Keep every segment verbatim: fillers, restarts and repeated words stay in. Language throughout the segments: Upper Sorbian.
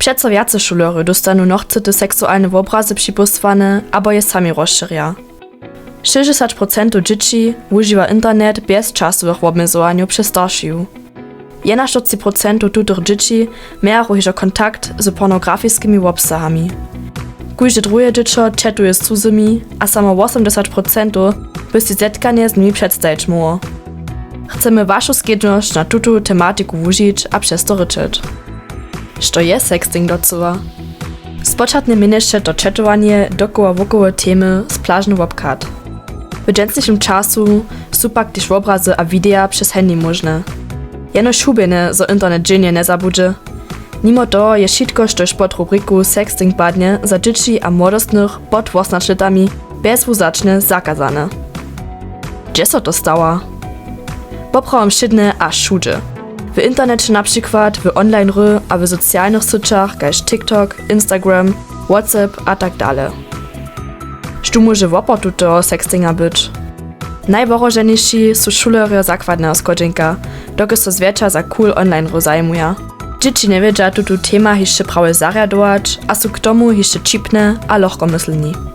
Přeco wjace šulerjow dóstanu nochcyte seksualne wobrazy připósłane abo je sami rozšěrja. Šěsćdźesać procentow dźěći wužiwa internet bjez časowych wobmjezowanjow přez staršiju. Jenaštyrceći procentow tutych dźěći mějachu hižo kontakt z pornografiskimi wobsahami. Kóžde druhe dźěćo četuje z cuzymi a samo wosomdźesać procentow by sej zetkanje z nimi předstajić móhło. Chcemy wašu skedźbnosć na tutu tematiku wužić a přez to rěčeć. Što je sexting docyła? Spočatnje měnješe to četowanje dokoła wokoło temy z plažny wobchad. W dźensnišim času su pak tež wobrazy a wideja přez handy móžne. Jenož hubjene, zo internet dźenje njezabudźe. Nimo toho je wšitko, štož pod rubriku sexting padnje, za dźěći a młodostnych pod wosomnaće lětami bjezwuwzaćnje zakazane. Hdźe so to stawa? Poprawom wšědnje a wšudźe. W interneće na přikład, w online hry a w socialnych syćach kaž TikTok, Instagram, WhatsApp a tak dale. Štó móže wopor tutoho sextinga być? Najwohroženějši su šulerjo zakładneho schodźenka, dokelž so zwjetša za cool online hry zajimuja. Dźěći njewědźa tutu tema hišće prawje zarjadować a su k tomu hišće ćipne a lochkomyslni.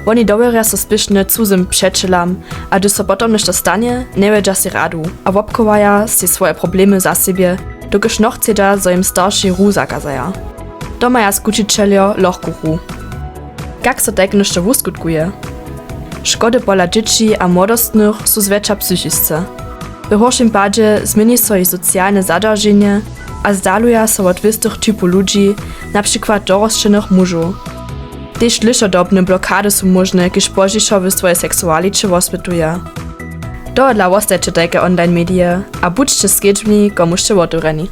Woni dowěrja so spěšnje cuzym přećelam, a hdyž so potom něšto stanje, njewjedźa sej radu a wobchowaja sej swoje problemy za sebje, dokelž nochcedźa, zo jim starši hru zakazaja. To maja skućićeljo lochku hru. Kak so tajke něšto wuskutkuje? Škody pola dźěći a młodostnych su zwjetša psychisce. W horšim padźe změni so jich socialne zadźerženje a zdaluja so wot wěstych typow ludźi, na přikład dorosćenych mužow. Tež dlěšodobne blokady su móžne, kiž pozdźišo w swojej seksualiće woswětuje. Tohodla wostajće tajke online medije a budźće skedźbni, komuž sće wotewrjeni.